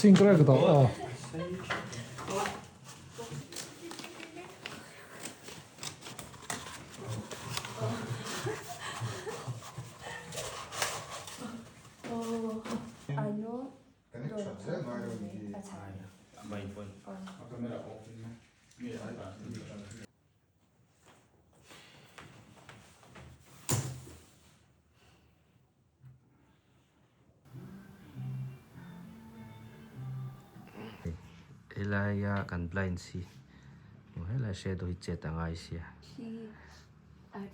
Sync reng tawh aw. Helaia kan blinds hi helai shadow hi chet a ngai sia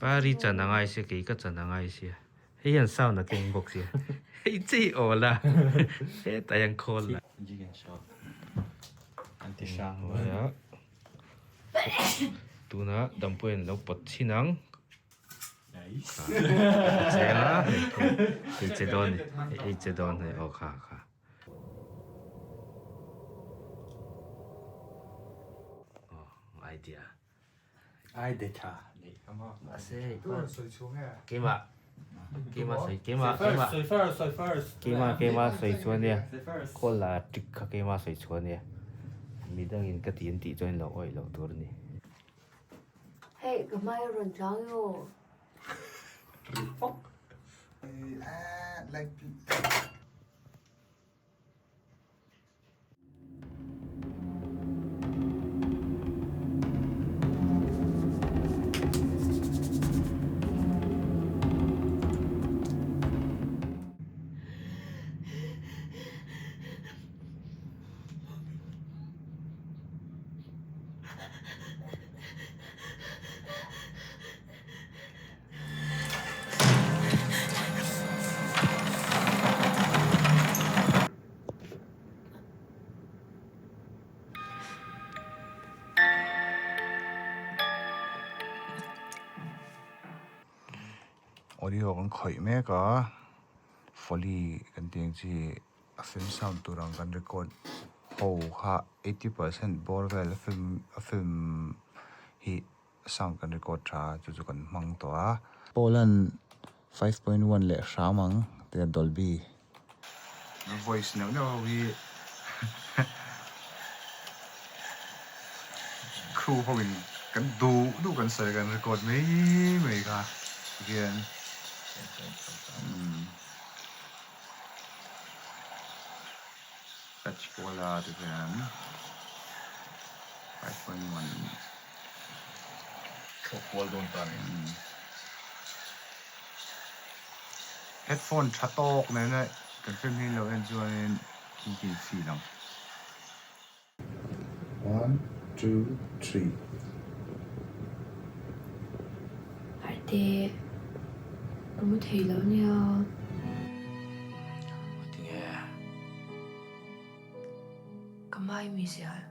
pari chan a ngai sia kei ka chan a ngai sia hei hian sound a keng bawk sia hei chi aw la hetah hian khawl la tunah dampuiin lo pawt chhin ang. Cheng a hei che dawn hei che dawn hei aw kha kha. Aw idea. Idea tha nei kha maw. Mahse hei keimah keimah sawi keimah keimah Sawi first sawi first. Keimah keimah sawi chu ania call la trick kha keimah sawi chu ania midangin ka ti an tih chuan lo awih loh tur a ni. Hei ka hmai a rawn tlang i aw. Audio kan khawih mek a foley kan tih ang chi a film sound tur ang kan record ho kha 80% bawr vel a film a film hi sound kan record tha a chu chu kan hmang tawh a. Poland 5.1 leh hram ang tia Dolby. Voice neuh neuh ho hi crew ho in kan duh duh kan sawi kan record mai mai kha tikhian umm. Touch kual a ti hian 5.1 Thlawk kual dawn ta ni. Headphone tha tawk nena kan film hi lo en chuanin khi khi feel ang. One, two, three. Arte, ka mu thei lo nia. Tinge? Ka mai mi zial.